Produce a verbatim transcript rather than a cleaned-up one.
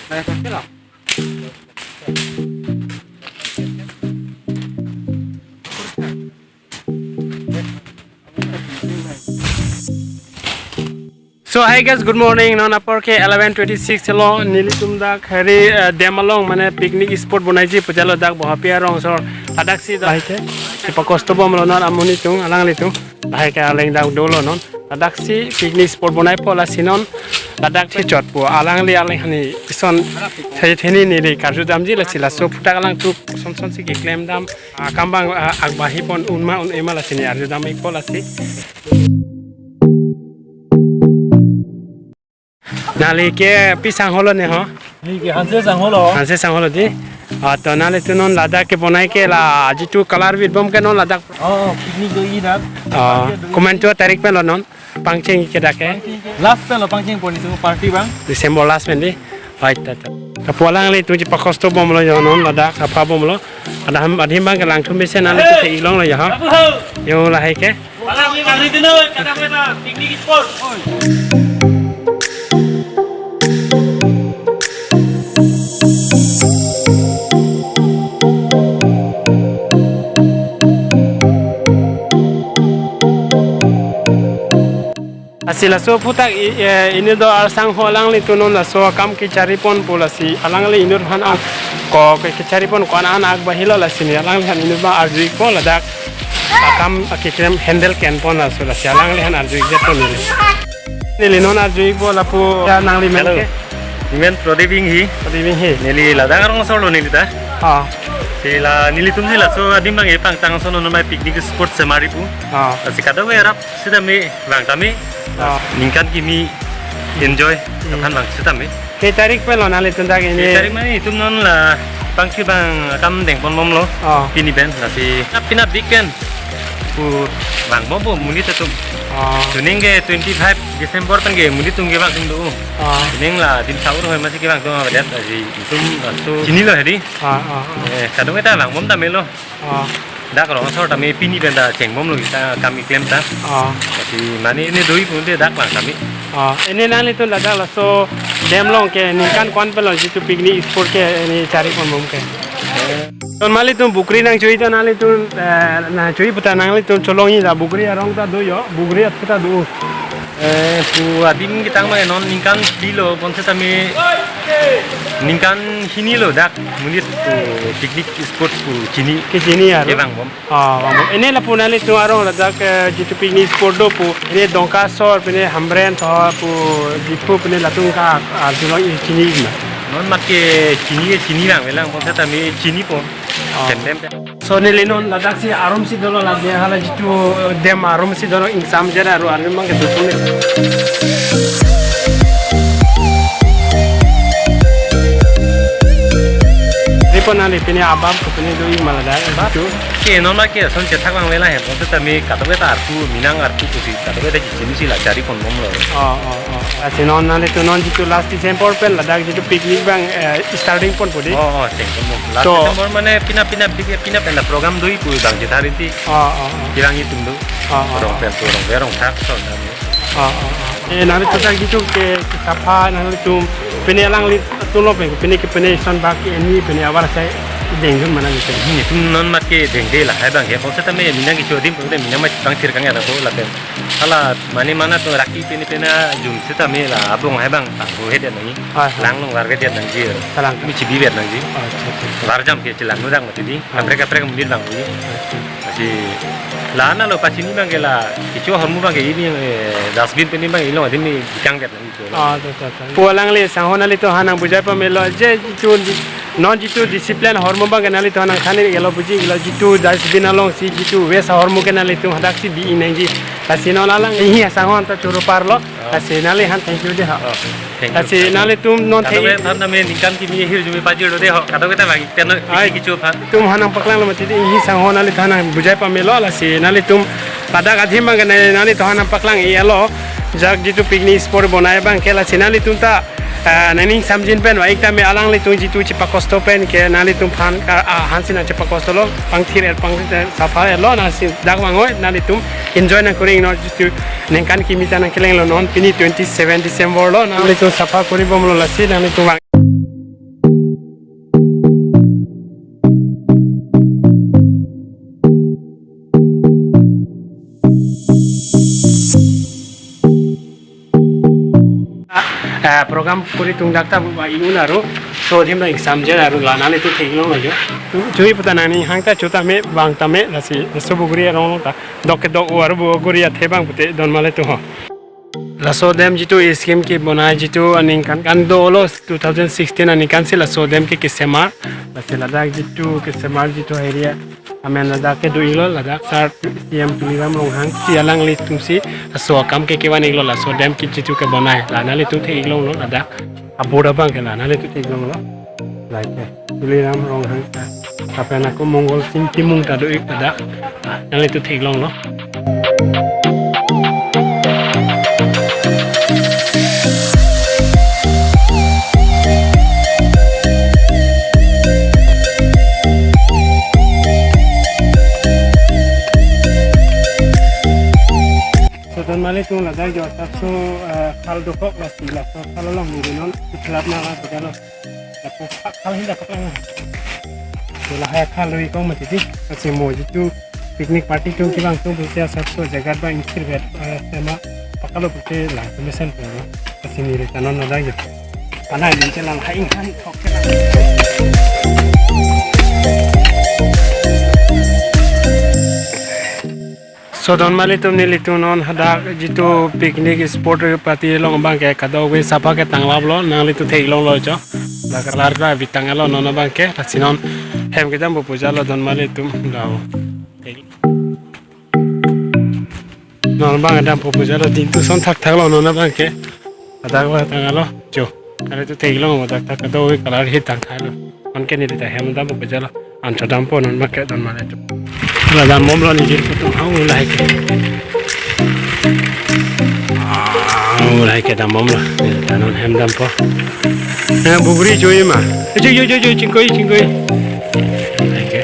So hi guys, good morning. Non apor ke eleven twenty-six lo, nelitum dak hari, eh, dam along mane picnic spot bonaiji pu jalo dak Bohapi arong asor. Ladak si dak hai ke, chepakosto bomlo non amonit atum, alanglitum. Lahai ke aleng dak dolo non. Ladak si picnic spot bonaipo, lasi non ladak si chotpo. Alangli alangliphan ison theni neli karju damji, lasi laso aphuthak alangtum son son si keklem dam. Ah, akam abang, ah, akbahipon unma un-e ma, lasi neli arju dam-ikpo lasi. Nangli ke pi sangholo ne ho? Neli ke Hanse sangholo. Hanse sangholo dei. Ah, to nanglitum non ladak kebonai ke la jitu color bit bom ke non ladak. Oh, picnic doji dak. Ah, komantu tarik pen lo non pangcheng ke dak ke? Last pen lo pangcheng pon itum party abang. December last pen dei. Hai ta ta. Lapu alanglitum chepakosto bomlo jo non ladak, sapha bomlo. Ada ham, adim abang ke langtum mesen nanglitum ke ilong lo ya ha. Yo lahai ke. Lasi laso aphuthak i-, eh, inut do arsang ho alanglitum non laso akam kecharipon pu, lasi alangli inut aphan ang ko ke kecharipon ko-an an akbahilo, lasi neli alangliphan inut abang arju-ikpo ladak akam keklem handle kenpon laso, lasi alangliphan arju-ik det pon neli. Neli non arju-ikpo lapu ya, nangli men Hello. Ke? Neli men Prodip Inghi. Prodip Inghi. Neli ladak arong asor lo neli ta. Ah. Si la nelitum si laso adim abang e pangtang ason non mai picnic spot Semari pu. Ah. Lasi kadokave rap sitame vang tame. Ah. Ningkan kimi enjoy Hmm. Aphan vang sitame. Ke tarik pen lo nanglitum dak ini? Ke tarik mane itum non la pangki abang akam dengpon bomlo. Ah. Pini pen lasi pinap pinap dik pen pu vang bompo monit atum. Ah. Tuning ke twenty-five December pen ke monit atum kevang atum do. Ah. Tuning la dim saur hoi masi kevang atum avedet, lasi itum laso chinilo hedi. Ah, ah, ah. Eh, kadokave ta vang bom tame lo. Ah. Dak arong asor tame pini pen ta cheng bomlo kita akam keklem ta. Ah. Lasi mane ini doji pu te dak vang tame. Ah, ini nanglitum ladak laso dam along ke ningkan ko-an pen lo jitu picnic spot ke ini charipon bom ke? Ton malitum bukri nangchui to nanglitum, eh, nangchui puta nanglitum cholongji ta bukri arong ta do jo, bukri at ta do. Eh, pu adim ketang ma non ningkan hini lo, bonseta me ningkan hini lo dak monit pu picnic spot pu chini. Kechini ya. Kevang bom. Ah, vang bom. Ini lapu nanglitum arong ladak, eh, jitu picnic spot do pu. Ini Dongka asor, pine Hamren tho pu Diphu pine latum ke arjulong i chini ma. Non mat ke chini, chini lang velang, bonseta me chini pon. Ah. Dem dem. So neli non ladak si arum si dolo, ladak hala jitu dam arum si dolo, ingsam jera aru arum mang ke dutung ni. Ini pon neli pine abam ke pine do-ik ma ladak jitu. Ke non ma ke ason chethak vang vela he, bonseta me kadokave ta arpu, minang arpu pusi kadokave ta chini si la charipon bomlo. Oh, oh, oh. Lasi non nanglitum non jitu last December pen ladak jitu picnic abang, eh, starting ponpo dei. Oh, oh, cheng ponpo. Last So December mane pinap pinap dik, pinap pen la program doji pu abang chetha rinti. Oh, oh, oh. Kevang itum do. Oh, oh, Rong oh. Pen tu rong berong thak so dan. Oh, oh, oh. Eh, nanglitum dak jitu ke, ke sapha nanglitum pine alanglitum lo pen, pine ke pine ison bak ke ini pine abar sai dengdun ma nanglitum? Itum non mat ke dengde lahai abang ke, bonseta me minang kecho adim pu te minang ma pangthir kang ya ta bo lapen. Hala mane mana tu raki pine pine jun seta me la abong hai abang tangho hedet nangji. Hai, hai. Lang long varve det nangji. Kalang. Mi chibi vet nangji. Oh, acha, acha, acha. Varjam ke chelang nudang mati di. Hai. Kaprek kaprek mundin bang di. Acha. Lasi la na lo pachini abang ke la kecho ahormu abang ke ini, eh, dustbin pine abang ilong adim ni bikang vet nangji. Ah, to, to, to. Pu alangli sangho nanglitum aphan nangbujai pamelo je jitu di-, non jitu discipline ahormu abang ke nanglitum aphan nangthan-iklo puji, ilo jitu dustbin along si jitu waste ahormu ke nanglitum hadak si bi-ik nangji. Lasi non alang ini asangho anta choro parlo. Ah. Lasi nangliphan thank you dei ha. Oh, thank you. Lasi nanglitum non thank you. Kadokave aphan tame ningkan kimi hirjume pajirlo dei ho. Kadokave ta bagi teno. Ai. Kecho aphan. Itum aphan nangpaklanglo mati dei, ini sangho nanglitum aphan nangbujai pamelo, lasi nanglitum ladak adim abang ke nanglitum aphan nangpaklang-iklo. Jak jitu picnic spot bonai abang ke, lasi nanglitum ta, ah, nangning samjin pen va-ik tame alanglitum jitu chepakosto pen ke nanglitum aphan, ah, ah, aphan si nangchepakostolo, pangthir et pang, eh, sapha etlo, lasi dak vang oi, nanglitum enjoy nangkori-iknon jitu ningkan kimi ta nangkelenglo non, pini twenty-seven December lo, nanglitum sapha kori bomlo lasi, nanglitum vang. Ah, program kuri tung dak ta ba ingun aro. So, adim ta exam jen aro la nanglitum theklonglo jo. Jui puta nangning hang ta chota me bang ta me lasi so buguri arong ta. Dok kedok o aro buguri athe bang pute don male tu ho. Laso dam jitu scheme kebonai jitu aningkan kan dolo two thousand sixteen aningkan si laso dam ke kesemar. Lasi ladak jitu kesemar jitu area. Amen ladak kedo-iklo, ladak sar C M Tuliram Ronghang si alanglitum si laso akam ke kevan-iklo, laso dam ke jitu kebonai. La nanglitum theklonglo ladak. Aboard abang ke la nanglitum theklonglo. Like, eh, Tuliram Ronghang ta. Lapen ako Mongol Sing Timung ta do-ik ladak. La nanglitum theklonglo. So, don male tung ladak jo asapso, eh, khal dokok lasi laso khal along neli non iphlap nang la bajalo. Lapu khal hin dak lang. Lahai khal lui kong mati di. Lasi mo jitu picnic party tung kevang tung pulote asapso jagat ba ingkir vet, eh, sema pakalo pulote lang pemesen pulo. Lasi neli ta non ladak jo. Anai neli ta lang hai inghan thok ke lang. So don male tum, nelitum non hadak jitu picnic spot party along abang ke kadokave sapa ke tanglaplo, nanglitum theklonglo jo. La kalar ka bitang alo non abang ke, lasi non hem kedam pu pujalo don male tum. Dao. Non abang kedam pu pujalo, dingtu son thakthaklo non abang ke. Hadak ba tanglo jo. Kare tu theklong mo dak ta kadokave kalar hi tangthailo. Anke neli ta hem dam pu pujalo. An chodam po non abang ke don male tu. La dambomlo neli tu hang ulai ke. Ah, ulai ke dambomlo. Neli ta non hem dampo. Eh, buguri joi ma. Eh, joi, joi, joi, joi, chingkoi, chingkoi. Ulai ke.